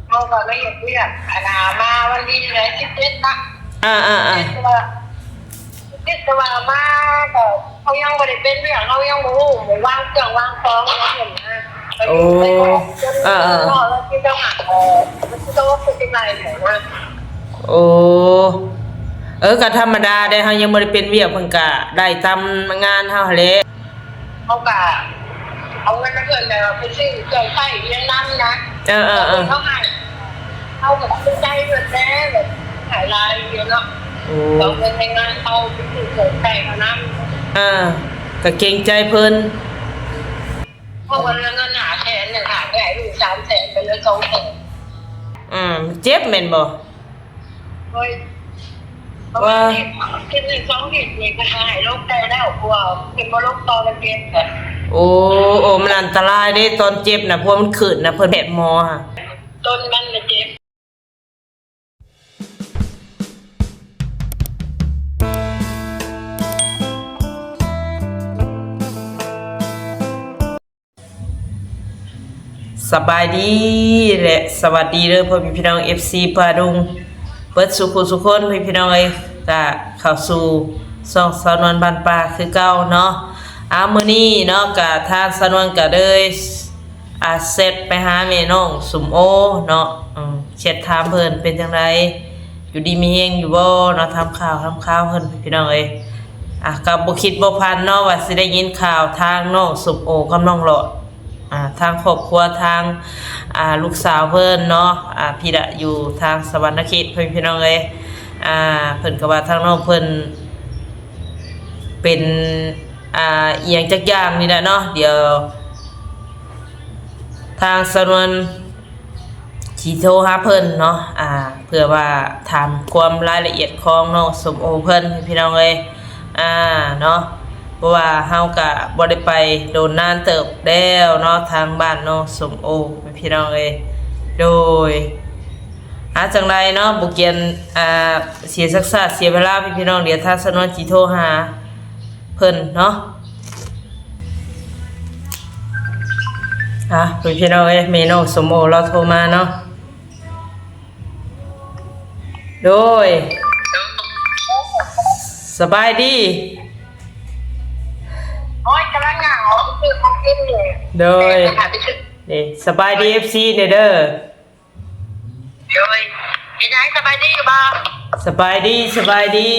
ເຮົາກໍໄດ້ເຮັດວຽກ ອັນນ່າ ມາວັນທີເທົ່າໃດ ສິບເຈັດເນາະ ອ່າໆໆ ເຈັດ ແຕ່ວ່າ ເຈັດ ແຕ່ວ່າມາກໍເຮົາຍັງບໍ່ໄດ້ເປັນວຽກ ເຮົາຍັງບໍ່ຮູ້ວາງເຄື່ອງວາງຂອງເຮົາຫັ້ນນະ. ໂອ້ ເອີໆ ເອີ ມັນຊິຕ້ອງ ເອີ ມັນຊິຕ້ອງເປັນຈັ່ງໃດນະ. ໂອ້ ເອີ ກໍທຳມະດາເດ້ ເຮົາຍັງບໍ່ໄດ້ເປັນວຽກ ເພິ່ນກໍໄດ້ຕາມງານເຮົາຫັ້ນແຫຼະ. ເຮົາກະເອົາເງິນໃຫ້ເພິ່ນ ແລ້ວໄປຊື້ເຄື່ອງໃຊ້ອີ່ຫຍັງນຳນະ. ເອີໆໆ ເຂົາໃຫ້ ເຮົາກໍເກງໃຈເພິ່ນແດ່ ແບບໃຫ້ຫຼາຍຢູ່ເນາະ. ໂອ້ ເອົາເງິນໃຫ້ງານເຂົາໄປຊື້ເຄື່ອງໃຊ້ເຂົານຳ. ເອີ ກໍເກງໃຈເພິ່ນ ເພາະວ່າເລື່ອງເງິນຫ້າແສນໜຶ່ງ ຫາໄດ້ລູກສາມແສນ ກໍເຫຼືອສອງແສນ. ອືມ ເຈັບແມ່ນບໍ່? ໂດຍ ປະມານ ວ່າ ອາທິດໜຶ່ງສອງອາທິດນີ້ ເພິ່ນກໍໃຫ້ລົງໄດ້ແລ້ວ ເພາະວ່າເພິ່ນບໍ່ລົງຕໍ່ ມັນເຈັບ. ໂອ້ ໂອ້ ມັນອັນຕະລາຍເດ້ ຕອນເຈັບນະ ເພາະວ່າມັນຂຶ້ນນະ ເພິ່ນແພດໝໍຫັ້ນ ຕົ້ນມັນນະເຈັບ. ສະບາຍດີ ແລະ ສະຫວັດດີເດີ ພໍ່ແມ່ພີ່ນ້ອງ ເອັຟຊີ ປ້າລຸງ ເບິດສູ່ຜູ້ສູ່ຄົນ ພີ່ນ້ອງເອີຍ. ກະເຂົ້າສູ່ຊ່ອງສາວນວນບ້ານປ່າຄືເກົ່າເນາະ. ອາ ມື້ນີ້ເນາະ ກະທາງສາວນວນກະເລີຍ ອາ ແຊັດໄປຫາແມ່ນ້ອງສົມໂອເນາະ ເອີ ແຊັດຖາມເພິ່ນເປັນຈັ່ງໃດ ຢູ່ດີມີແຮງຢູ່ບໍ່ເນາະ ຖາມຂ່າວ ຖາມຂ່າວເພິ່ນ ພີ່ນ້ອງເອີຍ. ອາ ກໍບໍ່ຄິດບໍ່ຝັນເນາະ ວ່າຊິໄດ້ຍິນຂ່າວທາງນ້ອງສົມໂອກັບນ້ອງຫຼອດ ອາ ທາງຄອບຄົວ ທາງ ອາ ລູກສາວເພິ່ນເນາະ ອາ ພີ້ລະ ຢູ່ທາງສະຫວັນນະເຂດ ເພິ່ນ ພີ່ນ້ອງເອີຍ. ອາ ເພິ່ນກໍວ່າທາງນ້ອງເພິ່ນເປັນ ອາ ອີ່ຫຍັງຈັກຢ່າງນີ້ແຫຼະເນາະ ດຽວ ທາງສາວນວນຊິໂທຫາເພິ່ນເນາະ ອາ ເພື່ອວ່າຖາມຄວາມລາຍລະອຽດຂອງນ້ອງສົມໂອເພິ່ນ ພີ່ນ້ອງເອີຍ ອາ ເນາະ. ເພາະວ່າເຮົາກະບໍ່ໄດ້ໄປໂດນນານເຕີບແລ້ວເນາະ ທາງບ້ານນ້ອງສົມໂອ ພີ່ນ້ອງເອີຍ. ໂດຍ ອາ ຈັ່ງໃດເນາະ ບໍ່ກຽນ ອາ ເສຍສັກຊາເສຍເວລາ ພີ່ນ້ອງ ດຽວທາງສາວນວນຊິໂທຫາ ເພິ່ນເນາະ. ອ່ະ ພີ່ນ້ອງເອີຍ ແມ່ນ້ອງສົມໂອລາວໂທມາເນາະ. ໂດຍ ສະບາຍດີ. ໂອ້ຍ ກຳລັງຍ່າງອອກໄປຊື້ຂອງກິນຢູ່. ໂດຍ ເອີ ໄປຫາໄປຊື້. ນີ້ ສະບາຍດີ ເອັຟຊີ ແດ່ເດີ. ໂດຍ ເປັນຫຍັງ ສະບາຍດີຢູ່ບໍ່? ສະບາຍດີ ສະບາຍດີ.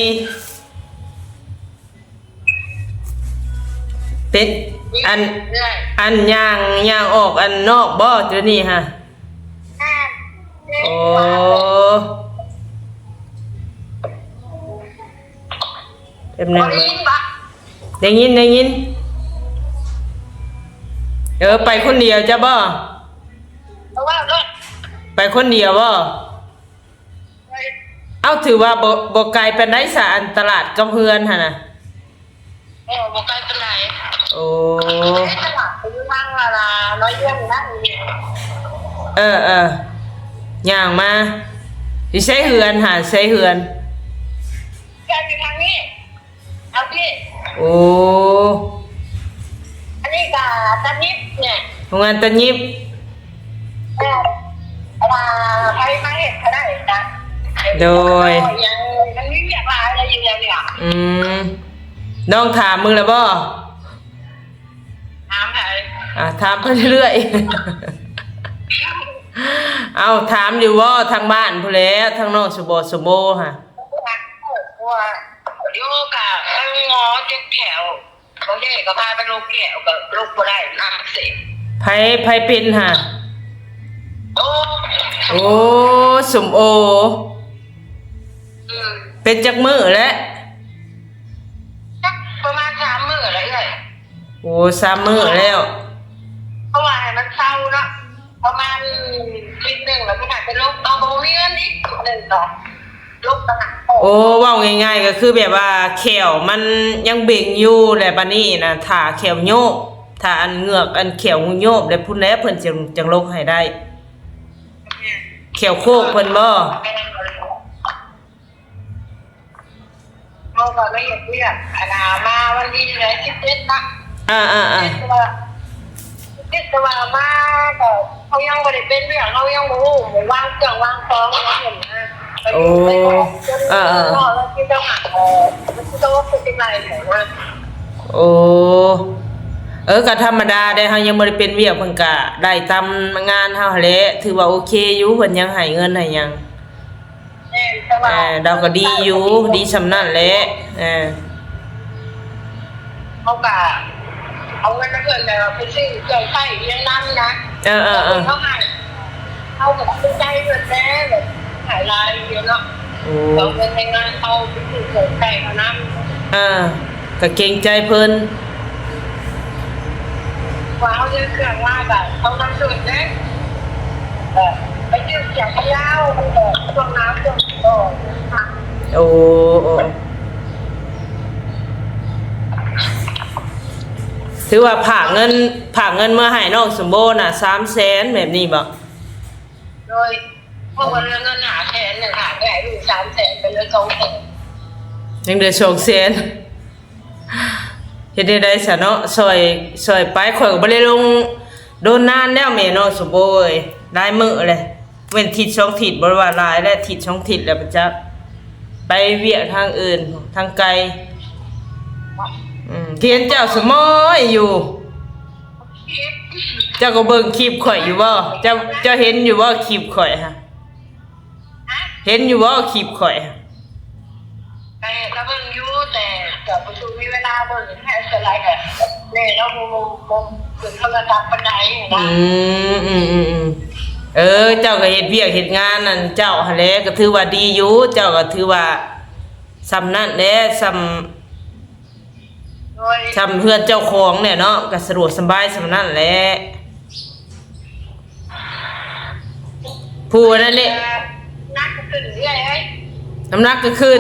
ເປັນ ອັນ ອັນຍ່າງ ຍ່າງອອກອັນນອກບໍ່ ດຽວນີ້ຫະ? ໂອ້ ແປັບໜຶ່ງ ໄດ້ຍິນ ໄດ້ຍິນ. ເອີ ໄປຄົນດຽວຈ້ະບໍ່? ເອີ ເວົ້າໂລດ. ໄປຄົນດຽວບໍ່? ເອີ ເອົ້າ ຖືວ່າບໍ່ ບໍ່ໄກປານໃດສະ ອັນຕະຫຼາດກັບເຮືອນຫັ້ນນະ? ເອີ ບໍ່ໄກປານໃດ. ໂອ້ ເອີ ຕະຫຼາດຢູ່ທາງ ອາ ລາ ລອຍເລື່ອງນັ້ນ. ເອີ ເອີ ຍ່າງມາ. ຢູ່ໃສເຮືອນຫະ? ໃສເຮືອນ? ເຮືອນຢູ່ທາງນີ້. ເອົາພີ້. ໂອ້ ອັນນີ້ກະຕັດຫຍິບນີ້ ໂຮງງານຕັດຫຍິບ. ເອີ ວ່າໃຜມາເຮັດກໍໄດ້ນະ. ໂດຍ ຍັງ ມັນມີວຽກຫຼາຍລະຢູ່ແຖວນີ້ລະ. ອືມ ນ້ອງຖາມເບິ່ງລະບໍ່? ຖາມໃຜ? ອ່າ ຖາມໄປເລື້ອຍ. ເອົ້າ ຖາມຢູ່ບໍ່ ທາງບ້ານພຸ້ນແຫຼະ ທາງນ້ອງສົມໂອ ສົມໂອຫະ? ຢູ່ກະທັງໝໍເຈັບແຂ້ວ ບາງເທື່ອກໍພາໄປລົກແຂ້ວ ກໍລົກບໍ່ໄດ້ ນ້ຳອັກເສບ. ໃຜ ໃຜເປັນຫະ? ໂອ້ ໂອ້ ສົມໂອ. ອືມ ເປັນຈັກມື້ແລ້ວ? ຈັກປະມານສາມມື້ແລ້ວເອື້ອຍ. ໂອ້ ສາມມື້ແລ້ວ. ເພາະວ່າໃຫ້ມັນເຊົາເນາະ ປະມານທິດໜຶ່ງ ແລ້ວມັນອາດຈະລົກ ເຮົາກໍບໍ່ມີເງິນອີກທິດໜຶ່ງເນາະ. ໂອ້ ເວົ້າງ່າຍໆ ກໍຄືແບບວ່າແຂ້ວມັນຍັງເບັງຢູ່ ແລ້ວບາດນີ້ນະ ຖ້າແຂ້ວໂຍກ ຖ້າອັນເງືອກ ອັນແຂ້ວໂຍກ ແລ້ວພຸ້ນແຫຼະເພິ່ນຈຶ່ງ ຈຶ່ງລົກໃຫ້ໄດ້. ແມ່ນ ແຂ້ວໂຄກເພິ່ນບໍ່? ແມ່ນ ເຮົາກໍໄດ້ເຮັດວຽກ ອັນນ່າ ມາວັນທີເທົ່າໃດ ສິບເຈັດເນາະ. ອ່າໆໆ ເຈັດ ແຕ່ວ່າ ເຈັດ ແຕ່ວ່າມາກໍ ເຮົາຍັງບໍ່ໄດ້ເປັນວຽກ ເຮົາຍັງບໍ່ຮູ້ວາງເຄື່ອງວາງຂອງເຮົາຫັ້ນນະ. ໂອ້ ເອີໆ ເອີ ເອີ ເອີ ມັນຊິຕ້ອງ ເອີ ມັນຊິຕ້ອງເປັນຈັ່ງໃດຫັ້ນນະ. ໂອ້ ເອີ ກໍທຳມະດາເດ້ ເຮົາຍັງບໍ່ໄດ້ເປັນວຽກ ເພິ່ນກໍໄດ້ຕາມງານເຮົາຫັ້ນແຫຼະ ຖືວ່າໂອເຄຢູ່ ເພິ່ນຍັງໃຫ້ເງິນໃຫ້ຫຍັງ. ແມ່ນ ແຕ່ວ່າ ເອີ ລາວກໍດີຢູ່ ດີສ່ຳນັ້ນແຫຼະ. ເອີ ເຮົາກະເອົາເງິນນຳເພິ່ນ ແບບວ່າໄປຊື້ເຄື່ອງໃຊ້ອີ່ຫຍັງນຳນະ. ເອີໆໆ ເຮົາໃຫ້ ເຮົາກໍເກງໃຈເພິ່ນແດ່ ແບບໃຫ້ຫຼາຍຢູ່ເນາະ. ໂອ້ ເອົາເງິນໃນງານເຮົາໄປຊື້ເຄື່ອງໃຊ້ເຂົານຳ. ເອີ ກໍເກງໃຈເພິ່ນ. ວ່າເຮົາຊື້ເຄື່ອງມາກະເອົາເງິນສົດເດ້ ເອີ ໄປຊື້ເສື້ອແຂນຍາວ ມັນກໍຊ່ວງໜາວຊ່ວງຮ້ອນ. ໂອ້ ໂອ້ ຖືວ່າຝາກເງິນ ຝາກເງິນມາໃຫ້ນ້ອງສົມໂບນະ ສາມແສນ ແບບນີ້ບໍ່? ໂດຍ ເພາະວ່າເລື່ອງເງິນຫ້າແສນນີ້ ຝາກໄວ້ໃຫ້ລູກສາມແສນ ກໍເຫຼືອສອງແສນ ຍັງເຫຼືອສອງແສນ. ເຮັດແນວໃດຊະເນາະ ຊ່ອຍ ຊ່ອຍໄປ. ຂ້ອຍກໍບໍ່ໄດ້ລົງດົນນານແລ້ວແມ່ນ້ອງສົມໂບເອີຍ ຫຼາຍມື້ແຫຼະ ເວັ້ນທິດສອງທິດ ບໍ່ໄດ້ວ່າຫຼາຍແຫຼະ ທິດສອງທິດແລ້ວປະຈັກ ໄປວຽກທາງອື່ນ ທາງໄກ. ອືມ ເຫັນເຈົ້າສະໝອຍຢູ່ ເຈົ້າກໍເບິ່ງຄລິບຂ້ອຍຢູ່ບໍ່? ເຈົ້າ ເຈົ້າເຫັນຢູ່ບໍ່ຄລິບຂ້ອຍຫະ? ຮະ? ເຫັນຢູ່ບໍ່ຄລິບຂ້ອຍຫະ? ໄປກໍເບິ່ງຢູ່ ແຕ່ກໍບໍ່ມີເວລາເບິ່ງ ແຮງສ່ວນຫຼາຍກໍແມ່ລາວບໍ່ ບໍ່ ບໍ່ເບິ່ງໂທລະສັບປານໃດນະ. ອືມ ອືມ ອືມ ອືມ ເອີ ເຈົ້າກໍເຮັດວຽກເຮັດງານນັ້ນເຈົ້າຫັ້ນແຫຼະ ກໍຖືວ່າດີຢູ່ ເຈົ້າກໍຖືວ່າສ່ຳນັ້ນແຫຼະ ສ່ຳ ໂດຍ ຊ່ຳເຮືອນເຈົ້າຂອງແຫຼະເນາະ ກໍສະດວກສະບາຍສ່ຳນັ້ນແຫຼະ. ຜູ້ອັນນັ້ນນີ້ ນ້ຳໜັກກໍຂຶ້ນເລື້ອຍເອີຍ ນ້ຳໜັກກໍຂຶ້ນ.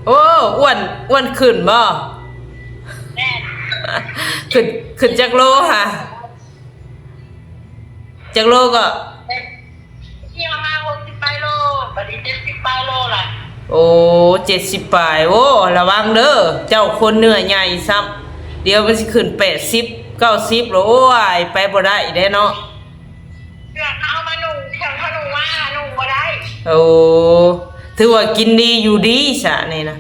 ໂອ້ ອ້ວນ ອ້ວນຂຶ້ນບໍ່? ແມ່ນ ຂຶ້ນ ຂຶ້ນຈັກໂລຫະ? ຈັກໂລກໍ? ທີ່ເຮົາມາຫົກສິບປາຍໂລ ບັດນີ້ເຈັດສິບປາຍໂລລະ. ໂອ້ ເຈັດສິບປາຍ ໂອ້ ລະວັງເດີ ເຈົ້າຄົນເນື້ອໃຫຍ່ຊ້ຳ ດຽວມັນຊິຂຶ້ນແປດສິບ ເກົ້າສິບໂລ ໂອ້ຍ ໄປບໍ່ໄດ້ເດ້ເນາະ. ເຄື່ອງເຮົາມານຸ່ງ ເຄື່ອງເຮົານຸ່ງມານຸ່ງບໍ່ໄດ້. ໂອ້ ຖືວ່າກິນດີຢູ່ດີຊະນີ້ນະ.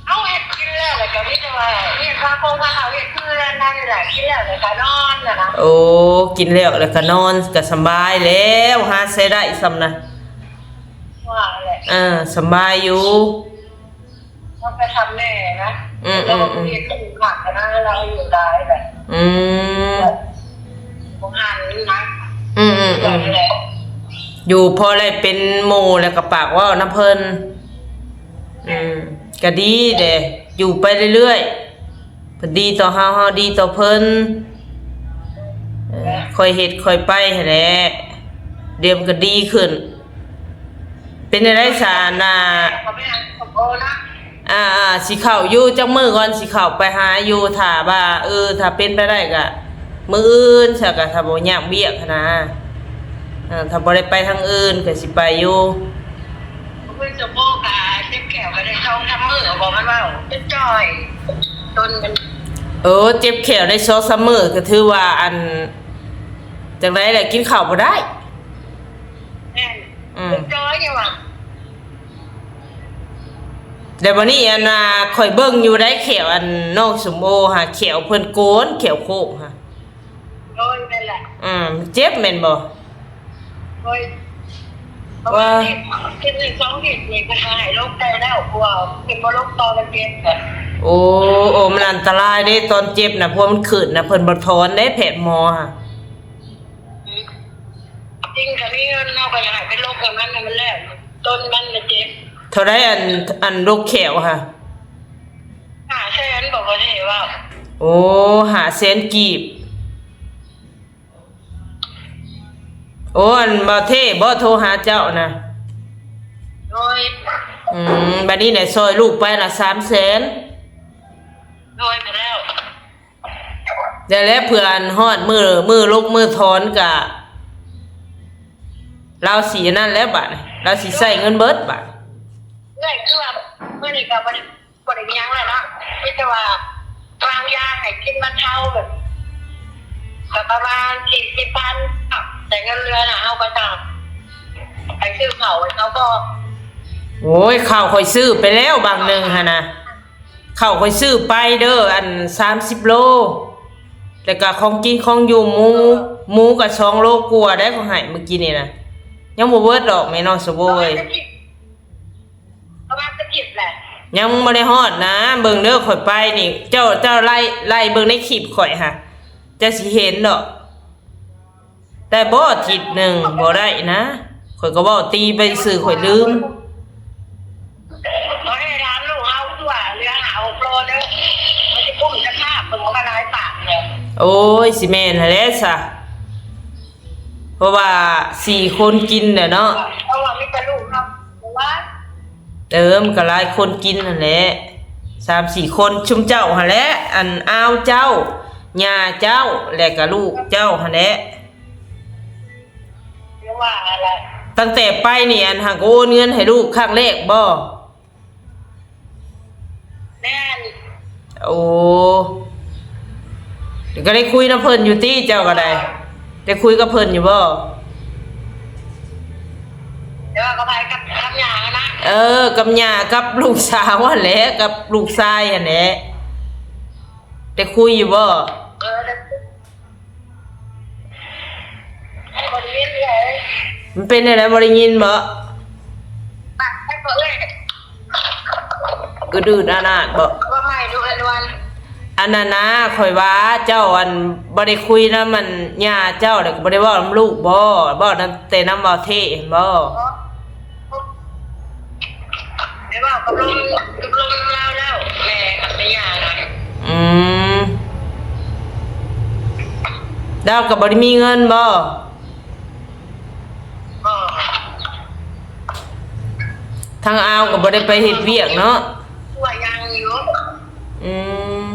ເຮົາເຮັດກິນແລ້ວ ແລ້ວກໍມີແຕ່ວ່າເຮັດພາຄົງພາເຂົາ ເຮັດເຮືອນນັ້ນແຫຼະ ກິນແລ້ວ ແລ້ວກໍນອນນະນະ. ໂອ້ ກິນແລ້ວ ແລ້ວກໍນອນ ກໍສະບາຍແລ້ວ ຫາໃຊ້ໄດ້ຊ່ຳນະ ວ່າແຫຼະ. ເອີ ສະບາຍຢູ່ ເຮົາໄປທຳແນ່ນະ. ອືມໆໆ ເຮັດທຸກຄັກນະ ລາວອາຍຸຫຼາຍແຫຼະ. ອືມ ບໍ່ຫັນນະ. ອືມໆໆ ຢູ່ພໍໄດ້ເປັນໝູ່ ແລ້ວກໍປາກເວົ້ານຳເພິ່ນ. ອືມ ກໍດີເດ້ ຢູ່ໄປເລື້ອຍໆ ເພິ່ນດີຕໍ່ເຮົາ ເຮົາດີຕໍ່ເພິ່ນ. ເອີ ຄ່ອຍເຮັດຄ່ອຍໄປຫັ້ນແຫຼະ ດຽວມັນກໍດີຂຶ້ນ. ເປັນຈັ່ງໃດຊະ ອັນນ່າ ອ່າໆ ຊິເຂົ້າຢູ່ ຈັກມື້ກ່ອນ ຊິເຂົ້າໄປຫາຢູ່ ຖ້າວ່າ ເອີ ຖ້າເປັນໄປໄດ້ກະມື້ອື່ນຊະ ກະຖ້າບໍ່ຍາກວຽກຫັ້ນນະ. ເອີ ຖ້າບໍ່ໄດ້ໄປທາງອື່ນກໍຊິໄປຢູ່. ມື້ສະໂພກະເຈັບແຂ້ວກໍໄດ້ສອງສາມມື້ ບໍ່ແມ່ນວ່າເປັນຈ່ອຍ ຕົນມັນ. ເອີ ເຈັບແຂ້ວໄດ້ສອງສາມມື້ ກໍຖືວ່າ ອັນ ຈັ່ງໃດແຫຼະ ກິນເຂົ້າບໍ່ໄດ້. ແມ່ນ ອືມ ເປັນຈ່ອຍຫຍັງຫວາ. ແລ້ວບັດນີ້ ອັນນ່າ ຂ້ອຍເບິ່ງຢູ່ໄດ໋ ແຂ້ວອັນນ້ອງສົມໂອຫາ ແຂ້ວເພິ່ນໂກນ ແຂ້ວໂຄ້ງຫາ. ໂດຍ ແມ່ນແຫຼະ. ອືມ ເຈັບແມ່ນບໍ່? ໂດຍ ປະມານ ວ່າ ທິດ ທິດໜຶ່ງສອງທິດນີ້ ເພິ່ນກໍໃຫ້ລົງໄດ້ແລ້ວ ເພາະວ່າເພິ່ນບໍ່ລົງຕໍ່ ມັນເຈັບ. ໂອ້ ໂອ້ ມັນອັນຕະລາຍເດ້ ຕອນເຈັບນະ ເພາະມັນຂຶ້ນນະ ເພິ່ນບໍ່ຖອນເດ້ ແພດໝໍຫາ. ຈິງກໍມີເງິນ ເຮົາກໍຢາກໃຫ້ໄປລົກໃຫ້ມັນ ໃຫ້ມັນແລ້ວ ຕົ້ນມັນນະເຈັບ. ເທົ່າໃດ ອັນ ອັນລົກແຂ້ວຫາ? ຫ້າແສນ ບໍ່ ບໍ່ໄດ້ເວົ້າ. ໂອ້ ຫ້າແສນກີບ. ໂອ້ ອັນ ບໍ່ເທ່ບໍ່ໂທຫາເຈົ້ານະ? ໂດຍ. ອືມ ບັດນີ້ແຫຼະ ຊ່ອຍລູກໄປລະສາມແສນ. ໂດຍ ແລ້ວ. ແລ້ວແຫຼະ ເພື່ອອັນຮອດມື້ ມື້ລົກມື້ຖອນກະ ລາວຊິອັນນັ້ນແຫຼະບາດນີ້ ລາວຊິໃຊ້ເງິນເບິດບາດ. ເອື້ອຍ ຄືວ່າມື້ນີ້ກໍບໍ່ໄດ້ ບໍ່ໄດ້ມີຫຍັງແລ້ວເນາະ ມີແຕ່ວ່າວາງຢາໃຫ້ກິນບັນເທົາແບບ ກໍປະມານສີ່ສິບພັນ ແຕ່ເງິນເຫຼືອນະ ເຮົາກໍຈະໄປຊື້ເຂົ້າໃຫ້ເຂົາກ່ອນ. ໂອ້ຍ ເຂົ້າຂ້ອຍຊື້ໄປແລ້ວບາງໜຶ່ງຫັ້ນນະ. ເຂົ້າຂ້ອຍຊື້ໄປເດີ ອັນສາມສິບໂລ ແລ້ວກະຂອງກິນຂອງຢູ່ ໝູ ໝູກະສອງໂລກວ່າໄດ໋ ຂ້ອຍໃຫ້ມື້ກີ້ນີ້ນະ ຍັງບໍ່ເບິດດອກແມ່ນ້ອງສະໂວເອີຍ. ປະມານຈັກທິດແຫຼະ ຍັງບໍ່ໄດ້ຮອດນະ. ເບິ່ງເດີ ຂ້ອຍໄປນີ້ ເຈົ້າ ເຈົ້າໄລ່ ໄລ່ເບິ່ງໃນຄລິບຂ້ອຍຫາ ເຈົ້າຊິເຫັນດອກ. ໄດ້ບໍ່ ທິດໜຶ່ງ ບໍ່ໄດ້ນະ ຂ້ອຍກໍເວົ້າຕີໄປຊື່ ຂ້ອຍລືມ. ເຮົາໄດ້ຖາມລູກເຮົາ ຄືວ່າເຫຼືອຫ້າຫົກໂລເດີ ມັນຊິກຸ້ມຈັກຄາບ ເບິ່ງວ່າຫຼາຍປານເດີ. ໂອ້ຍ ຊິແມ່ນຫັ້ນແຫຼະຊະ ເພາະວ່າສີ່ຄົນກິນແຫຼະເນາະ. ເພາະວ່າມີແຕ່ລູກເຮົາ ເອີ ມັນກໍຫຼາຍຄົນກິນຫັ້ນແຫຼະ ສາມສີ່ຄົນ ຊຸມເຈົ້າຫັ້ນແຫຼະ ອັນ ອາວເຈົ້າ ຍ່າເຈົ້າ ແລະກະລູກເຈົ້າຫັ້ນແຫຼະ. ຍັງວ່າຫັ້ນແຫຼະ ຕັ້ງແຕ່ໄປນີ້ ອັນ ຫາກໍໂອນເງິນໃຫ້ລູກຄັ້ງແລກບໍ່? ແມ່ນ. ໂອ້ ກໍໄດ້ຄຸຍນຳເພິ່ນຢູ່ຕິ ເຈົ້າກໍໄດ້ ໄດ້ຄຸຍກັບເພິ່ນຢູ່ບໍ່? ແຕ່ວ່າກັບໃຜ? ກັບ ກັບຍ່າຫັ້ນນະ? ເອີ ກັບຍ່າ ກັບລູກສາວຫັ້ນແຫຼະ ກັບລູກຊາຍຫັ້ນແຫຼະ ໄດ້ຄຸຍຢູ່ບໍ່? ເອີ ໄດ້ຄຸຍ. ບໍ່ໄດ້ຍິນເອື້ອຍ. ມັນເປັນແນວໃດ ບໍ່ໄດ້ຍິນບໍ? ປາກໃສ່ບໍ່ເອື້ອຍ? ອືດໆອານາດບໍ? ເວົ້າໃໝ່ດູເອື້ອຍນວນ. ອັນນັ້ນນະ ຂ້ອຍວ່າເຈົ້າ ອັນ ບໍ່ໄດ້ຄຸຍນຳ ອັນ ຍ່າເຈົ້າ ແລ້ວກໍບໍ່ໄດ້ເວົ້ານຳລູກບໍ? ເວົ້ານຳ ແຕ່ນຳເວົ້າເທຫັ້ນບໍ? ໄດ້ເວົ້າກັບລົມ ກັບລົມນຳລາວແລ້ວ ແມ່ກັບແມ່ຍ່ານະ. ອືມ ລາວກໍບໍ່ໄດ້ມີເງິນບໍ? ບໍ່. ທາງອາວກໍບໍ່ໄດ້ໄປເຮັດວຽກເນາະ? ຕົວຍັງຢູ່. ອືມ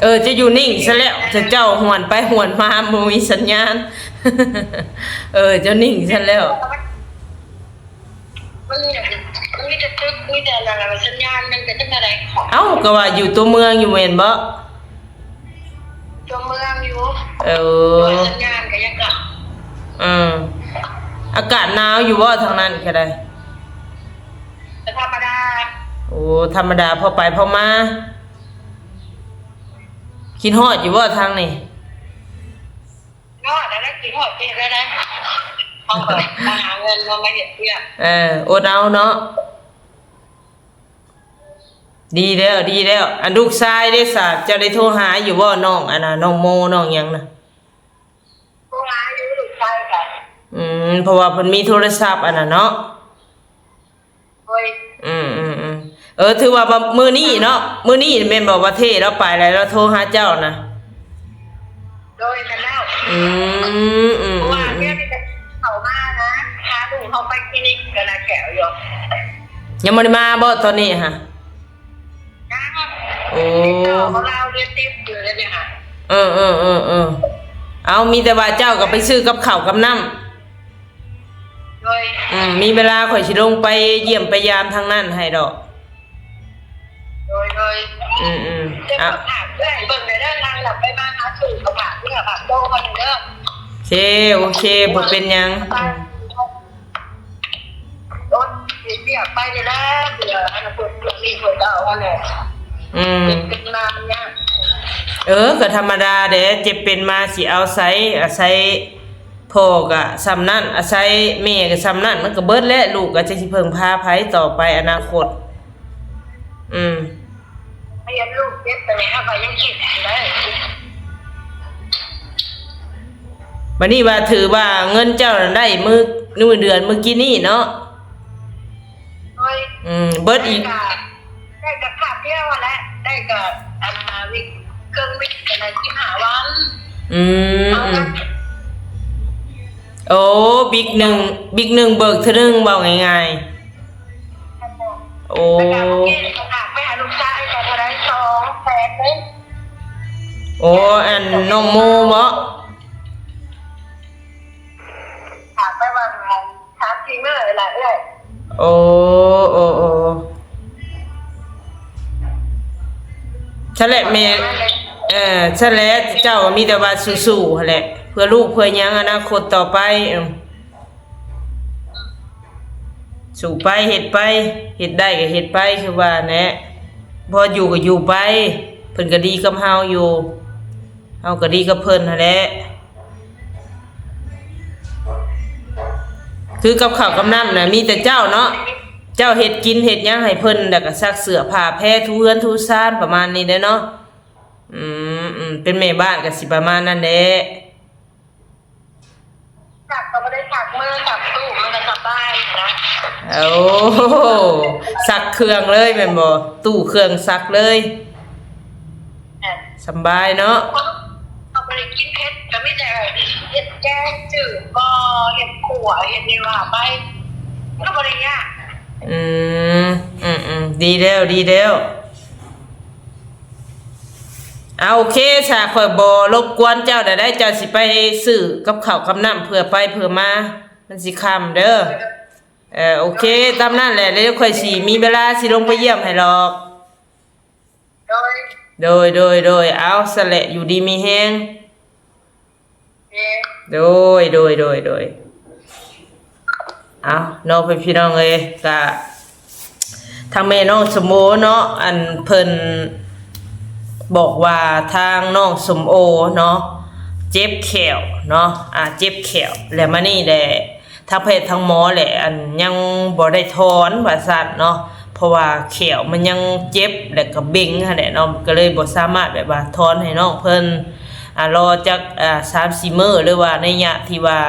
ເອີ ຈະຢູ່ນິ່ງຊະແລ້ວ ເຈົ້າຫວນໄປຫວນມາ ບໍ່ມີສັນຍານ. ເອີ ເຈົ້ານິ່ງຊະແລ້ວ. ມັນ ມັນມີແຕ່ຕຶກ ມີແຕ່ອັນນັ້ນແຫຼະ ສັນຍານມັນເປັນຈັ່ງໃດ? ເອົ້າ ກໍວ່າຢູ່ຕົວເມືອງຢູ່ແມ່ນບໍ່? ຕົວເມືອງຢູ່. ເອີ ສັນຍານກໍຍັງກະ ເອີ ອາກາດໜາວຢູ່ບໍ່ທາງນັ້ນກໍໄດ້? ກໍທຳມະດາ. ໂອ້ ທຳມະດາ ພໍໄປພໍມາ. ຄິດຮອດຢູ່ບໍ່ທາງນີ້? ຮອດແລ້ວ ຄິດຮອດເຮັດແນວໃດ? ເຮົາກໍມາຫາເງິນ ເຮົາມາເຮັດວຽກ. ເອີ ອົດເອົາເນາະ. ດີແລ້ວ ດີແລ້ວ. ອັນລູກຊາຍເດ້ສະ ເຈົ້າໄດ້ໂທຫາຢູ່ບໍ່? ນ້ອງອັນນ່າ ນ້ອງໂມ ນ້ອງຫຍັງນະ? ໂທຫາຢູ່ ລູກຊາຍກະ ອືມ ເພາະວ່າເພິ່ນມີໂທລະສັບອັນນັ້ນເນາະ. ໂດຍ. ອືມໆໆ ເອີ ຖືວ່າມື້ນີ້ເນາະ ມື້ນີ້ແມ່ນບໍ່ວ່າເທລາວໄປແລ້ວ ລາວໂທຫາເຈົ້ານະ? ໂດຍ ແມ່ນແລ້ວ. ອືມໆໆ ເພາະວ່າດຽວນີ້ກໍເຂົ້າມານະ ພາລູກເຮົາໄປຄລີນິກກັນນະແຂວຢູ່. ຍັງບໍ່ໄດ້ມາບໍ່ຕອນນີ້ຫະ? ຍັງ. ໂອ້ ຕິດຕໍ່ກັບລາວເດືອນສິບຢູ່ເດນີ້ຫະ. ເອີໆໆໆ ເອົາ ມີແຕ່ວ່າເຈົ້າກໍໄປຊື້ກັບເຂົ້າກັບນ້ຳ. ໂດຍ. ອືມ ມີເວລາຂ້ອຍຊິລົງໄປຢ້ຽມໄປຢາມທາງນັ້ນໃຫ້ດອກ. ໂດຍໆ. ອືມໆ ເຈົ້າກໍຝາກເອື້ອຍເບິ່ງແດ່ເດີ ທາງຫຼັງໄປມາຫາສູ່ກໍຝາກເນື້ອຝາກໂຕເພິ່ນເດີ. ໂອເຄ ໂອເຄ ບໍ່ເປັນຫຍັງ. ອືມ ໂດຍ ເຮັດວຽກໄປນີ້ແຫຼະ ເພື່ອອະນາຄົດລູກນີ້ເພິ່ນກໍເອົາຫັ້ນແຫຼະ. ອືມ ເປັນມາມັນຍາກ. ເອີ ກໍທຳມະດາເດ້ ເຈັບເປັນມາຊິເອົາໃສ ອາໄສ ພໍ່ກະສ່ຳນັ້ນ ອາໄສແມ່ກະສ່ຳນັ້ນ ມັນກະເບິດແຫຼະ ລູກກະຈັກຊິເພິ່ງພາໃຜຕໍ່ໄປອະນາຄົດ. ອືມ ເຫັນລູກເຈັບໄປແລ້ວເຮົາກະຍັງຄິດຢູ່ໄດ໋. ບາດນີ້ວ່າຖືວ່າເງິນເຈົ້ານັ້ນໄດ້ມື້ ມື້ເດືອນມື້ກີ້ນີ້ເນາະ. ໂດຍ. ອືມ ເບິດອີກ ໄດ້ກະ ໄດ້ກະຄາບດຽວຫັ້ນແຫຼະ ໄດ້ກະ ອັນ ວິກ ເຄິ່ງວິກຫັ້ນນະ ສິບຫ້າວັນ. ອືມ ອືມ ໂອ້ ບິກໜຶ່ງ ບິກໜຶ່ງເບີກເທື່ອໜຶ່ງ ເວົ້າງ່າຍໆ. ໂອ້ ແລ້ວກະມື້ກີ້ນີ້ກະຝາກໄປຫາລູກຊາຍ ກະເທົ່າໃດ ສອງແສນເດ້. ໂອ້ ອັນນ້ອງໂມເບາະ? ຝາກໄປວ່າ ສາມສີ່ມື້ແຫຼະເອື້ອຍ. ໂອ້ ໂອ້ ໂອ້ ຊັ້ນແຫຼະແມ່. ເອີ ເອີ ຊັ້ນແຫຼະ ເຈົ້າກໍມີແຕ່ວ່າສູ້ໆຫັ້ນແຫຼະ ເພື່ອລູກເພື່ອຫຍັງອະນາຄົດຕໍ່ໄປ. ເອີ ສູ້ໄປ ເຮັດໄປ ເຮັດໄດ້ກໍເຮັດໄປ ຄືວ່າແຫຼະ ພໍຢູ່ກໍຢູ່ໄປ ເພິ່ນກໍດີກັບເຮົາຢູ່ ເຮົາກໍດີກັບເພິ່ນຫັ້ນແຫຼະ. ຄືກັບເຂົ້າກັບນ້ຳນະ ມີແຕ່ເຈົ້າເນາະ ເຈົ້າເຮັດກິນເຮັດຫຍັງໃຫ້ເພິ່ນ ແລ້ວກໍຊັກເສື້ອຜ້າແພ ຖູເຮືອນຖູຊານ ປະມານນີ້ແຫຼະເນາະ. ອືມ ເປັນແມ່ບ້ານກໍຊິປະມານນັ້ນແຫຼະ. ຊັກກໍບໍ່ໄດ້ຊັກມື ຊັກຕູ້ມັນກໍສະບາຍນະ. ໂອ້ ຊັກເຄື່ອງເລີຍແມ່ນບໍ່? ຕູ້ເຄື່ອງຊັກເລີຍ. ແມ່ນ. ສະບາຍເນາະ. ເຮົາບໍ່ໄດ້ກິນເຜັດ ກໍມີແຕ່ເຮັດແກງຈືດບໍ່ ເຮັດຂົ້ວ ເຮັດນີ້ວ່າໄປ ມັນກໍບໍ່ໄດ້ຍາກ. ອືມ ອືມໆ ດີແລ້ວ ດີແລ້ວ. ເອົາ ໂອເຄ ສາ ຂ້ອຍບໍ່ລົບກວນເຈົ້າແລ້ວໄດ໋ ເຈົ້າຊິໄປຊື້ກັບເຂົ້າກັບນ້ຳເພື່ອໄປເພື່ອມາ ມັນຊິຄ່ຳເດີ. ເອີ ໂອເຄ ຕາມນັ້ນແຫຼະ ແລ້ວຂ້ອຍຊິມີເວລາຊິລົງໄປຢ້ຽມໃຫ້ດອກ. ໂດຍ ໂດຍ ໂດຍ ໂດຍ. ເອົາ ຊັ້ນແຫຼະ ຢູ່ດີມີແຮງ. ໂດຍ ໂດຍ ໂດຍ ໂດຍ. ເອົາເນາະ ພີ່ນ້ອງເອີຍ ກະທາງແມ່ນ້ອງສົມໂອເນາະ ອັນເພິ່ນບອກວ່າທາງນ້ອງສົມໂອເນາະ ເຈັບແຂ້ວເນາະ ອ່າ ເຈັບແຂ້ວ ແລ້ວມານີ້ແຫຼະ ທັງແພດທັງໝໍແຫຼະ ອັນຍັງບໍ່ໄດ້ຖອນວ່າຊັ້ນເນາະ ເພາະວ່າແຂ້ວມັນຍັງເຈັບ ແລ້ວກໍເບັງຫັ້ນແຫຼະເນາະ ກໍເລີຍບໍ່ສາມາດແບບວ່າຖອນໃຫ້ນ້ອງເພິ່ນ ອ່າ ລໍຈັກ ອ່າ ສາມສີ່ມື້ ຫຼືວ່າໄລຍະທີ່ວ່າ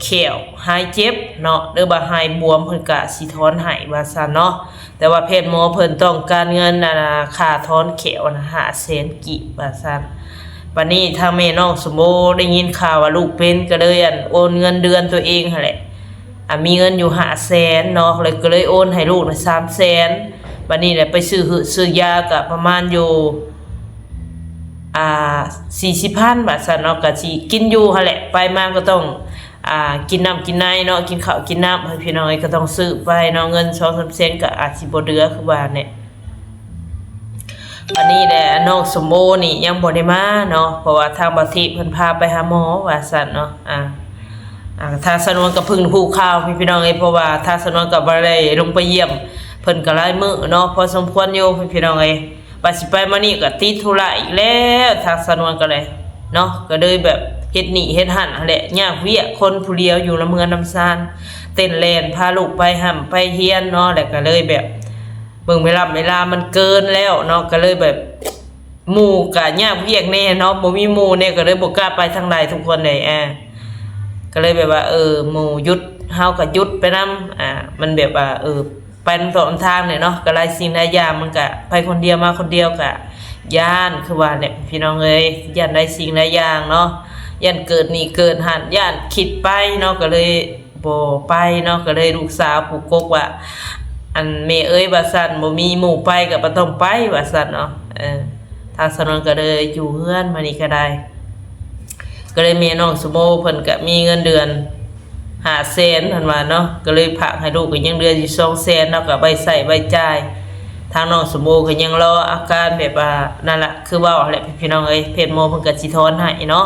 ແຂ້ວຫາຍເຈັບເນາະ ຫຼືວ່າຫາຍບວມ ເພິ່ນກະຊິຖອນໃຫ້ວ່າຊັ້ນເນາະ ແຕ່ວ່າແພດໝໍເພິ່ນຕ້ອງການເງິນ ອ່າ ຄ່າຖອນແຂ້ວຫັ້ນຫ້າແສນກີບວ່າຊັ້ນ. ບັດນີ້ທາງແມ່ນ້ອງສົມໂອໄດ້ຍິນຂ່າວວ່າລູກເປັນ ກໍເລີຍ ອັນ ໂອນເງິນເດືອນຕົວເອງຫັ້ນແຫຼະ ອ່າ ມີເງິນຢູ່ຫ້າແສນເນາະ ເລີຍ ກໍເລີຍໂອນໃຫ້ລູກນະສາມແສນ. ບັດນີ້ແຫຼະ ໄປຊື້ຫືດຊື້ຢາກໍປະມານຢູ່ ອ່າ ສີ່ສິບພັນ ວ່າຊັ້ນເນາະ ກໍຊິກິນຢູ່ຫັ້ນແຫຼະ ໄປມາກໍຕ້ອງ ອ່າ ກິນນ້ຳກິນໃນເນາະ ກິນເຂົ້າກິນນ້ຳ ໃຫ້ພີ່ນ້ອງເອີຍ ກໍຕ້ອງຊື້ໄປເນາະ ເງິນສອງສາມແສນກໍອາດຊິບໍ່ເຫຼືອ ຄືວ່າແຫຼະ. ອັນນີ້ແຫຼະ ນ້ອງສົມໂອນີ້ຍັງບໍ່ໄດ້ມາເນາະ ເພາະວ່າທາງບ່າວທິບເພິ່ນພາໄປຫາໝໍວ່າຊັ້ນເນາະ. ອ່າ ອ່າ ທາງສາວນວນກໍເພິ່ງຮູ້ຂ່າວ ພີ່ນ້ອງເອີຍ ເພາະວ່າທາງສາວນວນກໍບໍ່ໄດ້ລົງໄປຢ້ຽມເພິ່ນກໍຫຼາຍມື້ເນາະ ພໍສົມຄວນຢູ່ ພີ່ນ້ອງເອີຍ. ວ່າຊິໄປມານີ້ກໍຕິດທຸລະອີກແລ້ວ ທາງສາວນວນກໍໄດ້ເນາະ ກໍເລີຍແບບເຮັດນີ້ເຮັດຫັ້ນຫັ້ນແຫຼະ ຍາກວຽກ ຄົນຜູ້ດຽວຢູ່ນຳເຮືອນນຳຊານ ເຕັ້ນແລ່ນພາລູກໄປຮ່ຳໄປຮຽນເນາະ ແລ້ວກໍເລີຍແບບເບິ່ງເວລາ ເວລາມັນເກີນແລ້ວເນາະ ກໍເລີຍແບບ ໝູ່ກະຍາກວຽກແດ່ເນາະ ບໍ່ມີໝູ່ແດ່ ກໍເລີຍບໍ່ກ້າໄປທາງໃດທຸກຄົນເລີຍ ອ່າ ກໍເລີຍແບບວ່າ ເອີ ໝູ່ຢຸດ ເຮົາກໍຢຸດໄປນຳ ອ່າ ມັນແບບວ່າ ເອີ ໄປນຳຕອນທາງນີ້ເນາະ ກໍຫຼາຍສິ່ງຫຼາຍຢ່າງ ມັນກະໄປຄົນດຽວມາຄົນດຽວກະຢ້ານ ຄືວ່າແຫຼະ ພີ່ນ້ອງເອີຍ ຢ້ານຫຼາຍສິ່ງຫຼາຍຢ່າງເນາະ ຢ້ານເກີດນີ້ເກີດຫັ້ນ ຢ້ານຄິດໄປເນາະ ກໍເລີຍ ບໍ່ໄປເນາະ ກໍເລີຍລູກສາວຜູ້ກົກວ່າ ອັນ ແມ່ເອີຍ ວ່າຊັ້ນ ບໍ່ມີໝູ່ໄປກໍບໍ່ຕ້ອງໄປ ວ່າຊັ້ນເນາະ. ເອີ ທາງສາວນວນກໍເລີຍຢູ່ເຮືອນມານີ້ກໍໄດ້ ກໍເລີຍແມ່ນ້ອງສະໂມເພິ່ນກໍມີເງິນເດືອນຫ້າແສນ ເພິ່ນວ່າເນາະ ກໍເລີຍຝາກໃຫ້ລູກກໍຍັງເຫຼືອຢູ່ສອງແສນເນາະ ກໍໄວ້ໃຊ້ໄວ້ຈ່າຍ ທາງນ້ອງສະໂມກໍຍັງລໍອາການແບບວ່ານັ້ນລະ ຄືເວົ້າຫັ້ນແຫຼະ ພີ່ນ້ອງເອີຍ ແພດໝໍເພິ່ນກໍຊິຖອນໃຫ້ເນາະ.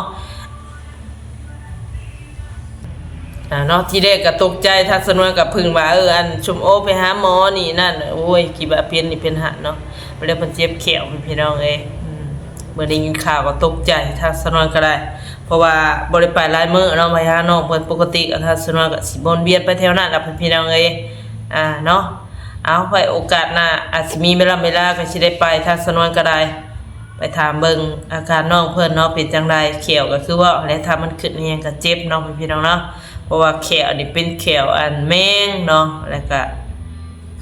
ອ່າເນາະ ທີແລກກໍຕົກໃຈ ທາງສາວນວນກໍເພິ່ງວ່າ ເອີ ອັນ ສົມໂອໄປຫາໝໍນີ້ນັ້ນ ໂອ້ຍ ຄິດວ່າເປັນນີ້ເປັນຫັ້ນເນາະ ບໍ່ໄດ້ ເພິ່ນເຈັບແຂ້ວ ພີ່ນ້ອງເອີຍ ອືມ ເມື່ອໄດ້ຍິນຂ່າວກໍຕົກໃຈ ທາງສາວນວນກໍໄດ້ ເພາະວ່າບໍ່ໄດ້ໄປຫຼາຍມື້ເນາະ ໄປຫານ້ອງເພິ່ນ ປົກກະຕິກໍທາງສາວນວນກໍຊິວົນວຽນໄປແຖວນັ້ນລະ ພີ່ນ້ອງເອີຍ ອ່າເນາະ. ເອົາ ໄວ້ໂອກາດໜ້າອາດຊິມີເວລາ ເວລາກໍຊິໄດ້ໄປ ທາງສາວນວນກໍໄດ້ ໄປຖາມເບິ່ງອາການນ້ອງເພິ່ນເນາະ ເປັນຈັ່ງໃດ ແຂ້ວກໍຄືເວົ້າແຫຼະ ຖ້າມັນຂຶ້ນອີ່ຫຍັງກໍເຈັບເນາະ ພີ່ນ້ອງເນາະ ເພາະວ່າແຂ້ວນີ້ເປັນແຂ້ວອັນແມງເນາະ ແລ້ວກໍ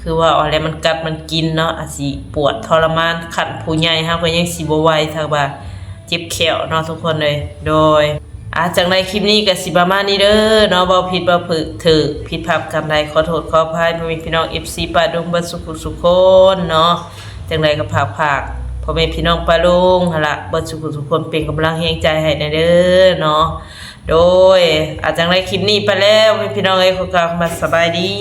ຄືເວົ້າແຫຼະ ມັນກັດມັນກິນເນາະ ອາດຊິປວດທໍລະມານ ຄັນຜູ້ໃຫຍ່ເຮົາກໍຍັງຊິບໍ່ໄຫວ ຖ້າວ່າເຈັບແຂ້ວເນາະ ທຸກຄົນເອີຍ ໂດຍ. ອ່າ ຈັ່ງໃດຄລິບນີ້ກໍຊິປະມານນີ້ເດີເນາະ ເວົ້າຜິດເວົ້າຖືກ ຜິດພາດປະການໃດ ຂໍໂທດຂໍອະໄພ ພໍ່ແມ່ພີ່ນ້ອງ ເອັຟຊີ ປ້າລຸງ ເບິດສູ່ຜູ້ສູ່ຄົນເນາະ ຈັ່ງໃດກໍຝາກ ຝາກພໍ່ແມ່ພີ່ນ້ອງປ້າລຸງຫັ້ນລະ ເບິດສູ່ຜູ້ສູ່ຄົນ ເປັນກຳລັງແຮງໃຈໃຫ້ແດ່ເດີເນາະ ໂດຍ. ອ່າ ຈັ່ງໃດຄລິບນີ້ໄປແລ້ວ ພີ່ນ້ອງເອີຍ ຂໍກ່າວຄຳວ່າສະບາຍດີ.